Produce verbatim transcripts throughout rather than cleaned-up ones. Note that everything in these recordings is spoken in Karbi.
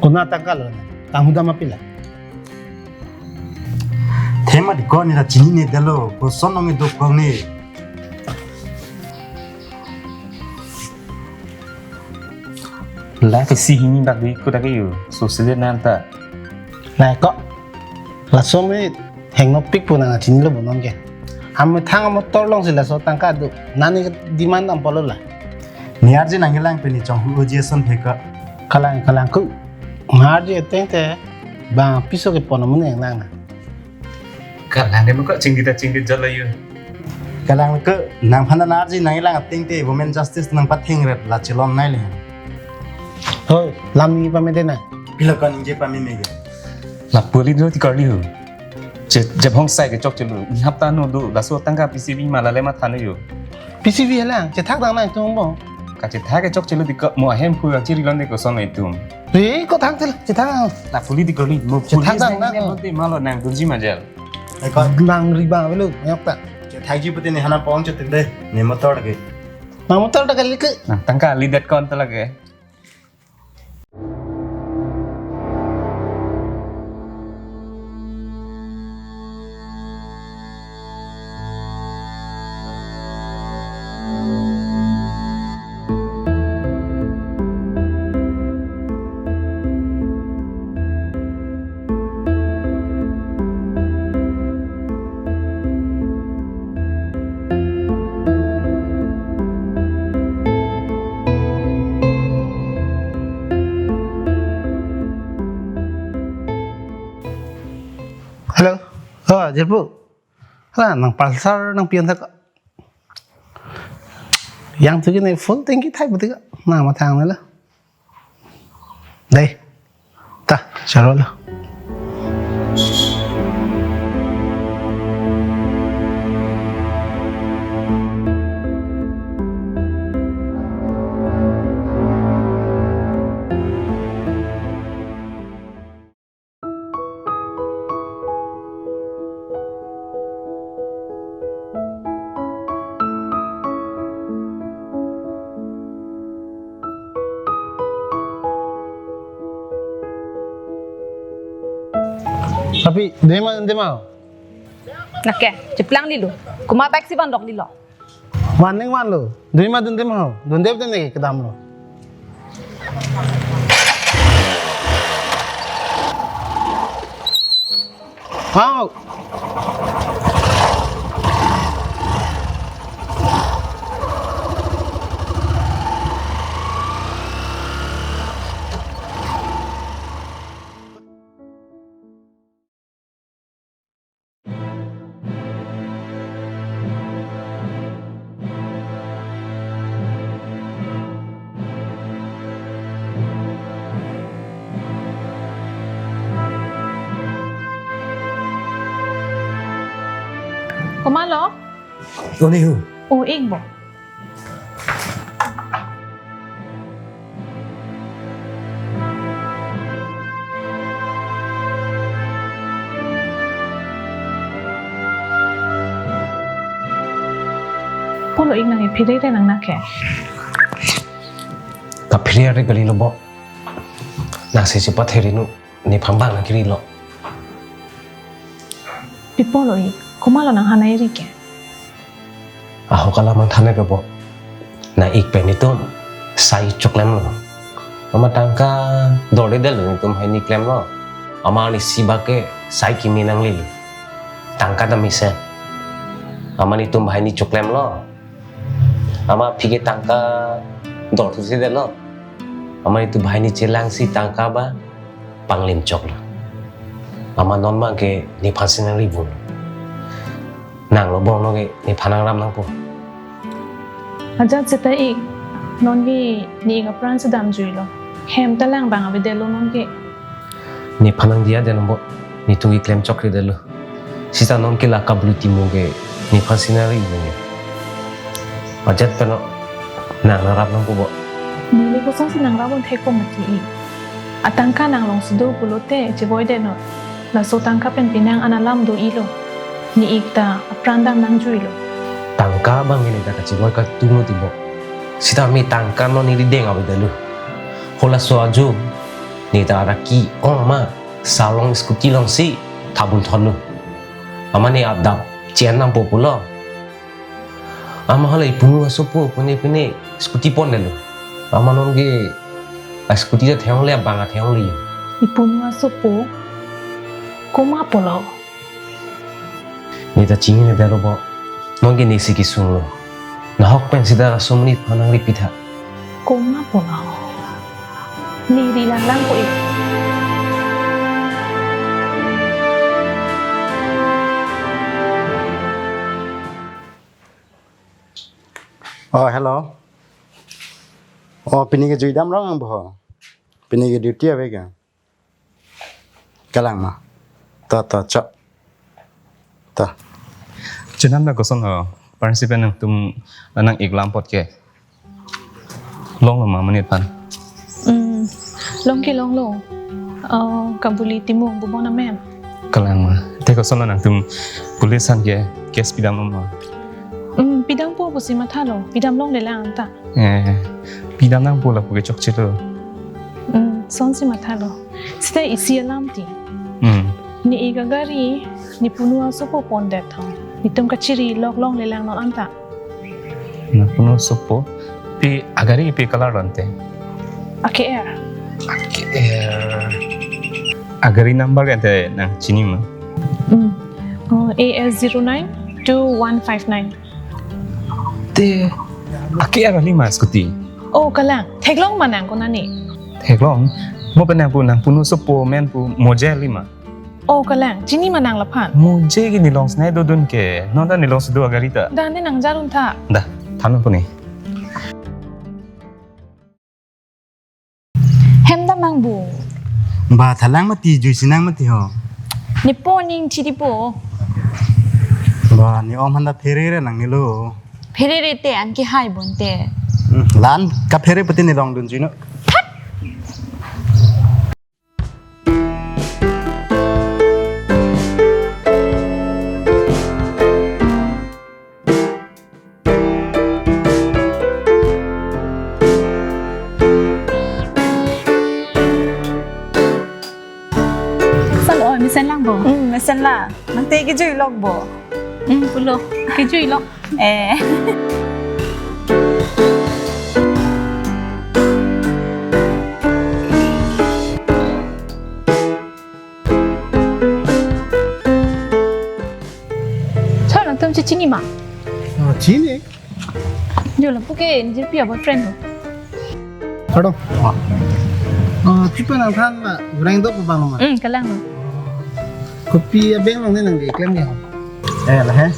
Konat atangka lo na? Tanghu dam aphi la? Thema di ko neli ta chininedetlo, koson nong iduk ko ne. La ke si hini bak di ko ta ke yo, so se de nan ta. La ko. Laso me hengno pik pu nang chinilo bo non ke. Amethang amotor alongsi laso atangka do. Nani demand dam pulo la. Ne arje nangkelang pen ne chonghu oji ason phe ko. Kalang, kalang ku. Ngarje ateng te bang piso kepon amun nang na. Kalang de mo ko chingdi ta chingdi jalo yo. Kalang ko, nangphan nang arje nangkelang ateng te women justice nangpathengret la chelom nai le. Hoi, lam ningje pame de na. Pilo ko ningje pame me ke. Lapu li do ti karli ho. Je, jab hong sai ke chokchelo. Ni hapta no do, laso atangka pisi bi ma la le matha ne yo. Pisi bi hala, chethak dam nangtum bo. Kachethak ke chokchelo di ko, mo ahem phu ang chiri lon de koson nangtum. Re, ko thang tel, chethak. Lapu li di karli, mo chethak police dam nang nang. Ko te malo nangdunji ma jal. Ai ko. Nang ri bang avelo, yok ta. Chethakji pute ne hana pong chetik de, ne motor ke. Nang motor ta kali ke. Nang atangka lidet kon ta lake. Hello. Oh, jirpo. Hala, nang Pulsar nangpi-un tha ko. Yang tu ke ne full tank kithai pute ko. Na mathang ne la. Dei. Ta, chalo lo. Aphi, dema, dema. Nake, cheplang lilo. Komat bike si van dok lilo. Van ning vanlo. Dun ma dun dem ho. Dun dem dem ne kedam lo. Hao. Komatlo? Uni hu. O, ik bo. Polo ik nang iphi re nang nake. Kaphi re kali lo bo. Nang si si pathe ri nu. Nephan bang nang kiri lo. Pi polo ik, komatlo nang hana iri ke? Ahok alam nang than-et lo bo. Nang ik pen netum sai choklem lo. Amat tangka dorde del lo netum hai ni klem lo. Amat ne si bak ke sai kimi nangle lo. Tangka ta mesen. Amat netum hai ni choklem lo. Amat aphi ke tangka dor thu si det lo. Amat netum hai ni chelang si tangka ba panglim chok lo. Amat non ma ke nephan si nang ri vun. Nang lo bong no ke nephan nang ram nangpo. Ajat seta ik, non ke ne ik apran si damjui lo. Hem ta lang bang avedet lo non ke. Nephan nang diya det non bo, netum ke klem chokri det lo. Sita non ke la kablu timo ke nephan si nang ri vun. Ajat pen nang nang rap nangpo bo. Neli koson si nang rap un thekpo mati ik. Atangka nang along si do pulote chevoi det non. Laso tangka pen penang an alam do-i lo. Ne ik ta apran dam nangjui lo. Tangka bang ne ta kachevoi kangtung lo ti bo. Sita me tangka non ne rideng avedet lo. Halaso ajo Ne ta araki ong ma, salong scooty alongsi thabun thotlo. Amat ne adap chen nam po pulo. Amat hala ipunu asopo pune pune scooty pondetlo. Amat non ke a scooty ta theklongle, abang ta theklongle. Ipunu asopo komat pulo? Ne ta chinine detlo bo. Non ke nesi kesunglo. Nahok pen seta laso amonit aphan nang repeat tha. Komat pulo? Ne ri lang lang ko e. Oh, hello. Oh, pini ke jui dam rong ang bo. Pini ke duty ave ke. Kalang ma. To, to, chok. To. Chenam da koson ho. Principal nangtum nang-ik lam apot ke. Longlo ma amonit aphan? Hmm. Long ke longlo. Oh, Kabuli Timung bubon amen. Kalang ma. Te kosonlo nangtum police aphan ke case pidamlo ma? Hmm, pidampo pusi mathalo. Pidam longle lang anta. Eh, pidam nangpo lapu ke chokchelo. Hmm, lasonsi mathalo. Seta isi alam ti. Hmm. Ne-ik agari, nepunu asopo pondet tho. Netum kachiri lok longle lang non anta. Nepunu asopo. Pi agari pi color lo ante? A K R. A K R. Agari number ante nang chini ma? Hmm. Oh, A S zero nine two one five nine. Te, A K R kali ma scooty? Oh, kalang. Theklong ma nang konane? Theklong. Mo pen nang pu, nangpunu asopo amen pu Moje kali ma? Oh, kalang. Chini ma nang laphan? Moje ke nelong si nai dodun ke. Non ta nelong si do agari ta. Da ne nang jarun tha. Da, than nangpo ne. Hem dam nangpo. Ba thalang mati, juice nang mati ho. Nepo ning chidi po. Ba ne om handa pherere nangnelo. Pherere te anke hai bonte. Hmm, la-an kaphere pute ne longdun juino. San oi, mesen lang bo? Hmm, mesen la. Nangte kejui lok bo? Hmm, pulo. Kejui lok. Eh. Sir, nangtum chechini ma? Ah, chini. Jo lapu ke, nijirpi a-boyfriend ho. Pardon. Ah. Ah, tipa nangthan na, gurang do pabang ma? Hmm, kalang lo. Kopi a-bank along ne nangkeklem ke? Eh, lahei.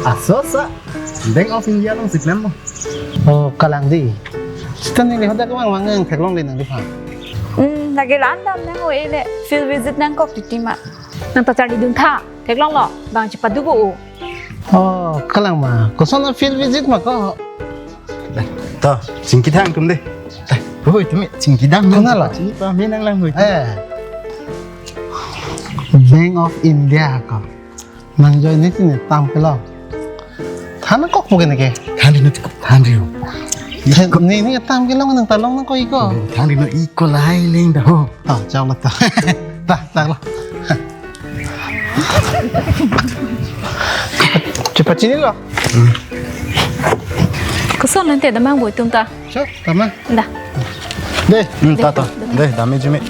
Aso sa. Bank of India alongsi klem bo. Oh, kalang dei. Seta neli hadak vang vang nang theklongle nangliphan. Hmm, lake la-an dam nang o ele. Field visit nangkok titi ma. Nang ta charlidun tha. Theklonglo, bang chepaduk o. Oh, kalang ma. Koson a-field visit ma ko? To, chingki tha nangtum dei. Oi, tumi chingki dam nang. Konat lo? Chini pame nang lang oi. Eh. Bank of India ko. Nang join ne chini tam kelong. Than nangkokpo ke ne ke? Thanri no, thanri o. Than, ne ne tam kelong nang ta long nangkok iko. Thanri no, iko lahai leng da ho. Ah, choklo to. Ta, choklo. Chepachinilo. Koson lo ante, dam nang bo itum ta? Chok, tama. Da. Dei. Hmm, ta, ta. Dei, dam-ik jumi.